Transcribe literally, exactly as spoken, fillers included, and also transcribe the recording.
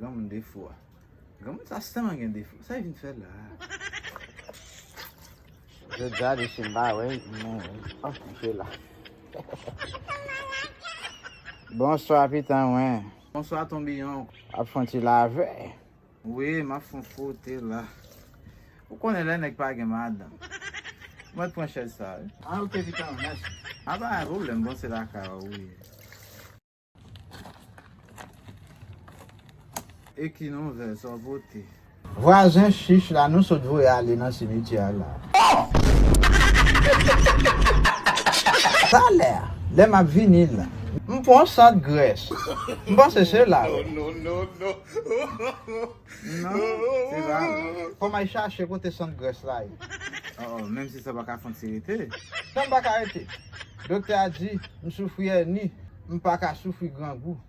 Granmoun defo a. Granmoun sa sèlman gen defo. Sa li vin fè la? Jodi a depi m pa wè, m mouri. Ap kouche la. Bonswa, pitan mwen. Bonswa, tonbiyon. Ap fè yon ti lave. Wi, m ap fè yon fwote la. Ou konnen lè nèg pa gen madanm. Mwen pran chèz sa, wi. Ah, ok, pitan mwen, mèsi. Ah, pa gen pwoblèm, bon, se lakay ou ye. E ki nouvèl, sa w pote? Vwazen chich la, nou sot voye ale nan simityè la. Talè, lè m ap vini la, m pran yon sant grès. M panse se la. Non, non, non, non. Non, se pa la. Fò m al chache kote sant grès la ye. Oh, oh, menm si sa pa ka fè yon ti rete. Sa m pa ka rete. Doktè a di, m soufri èni, m pa ka soufri grangou.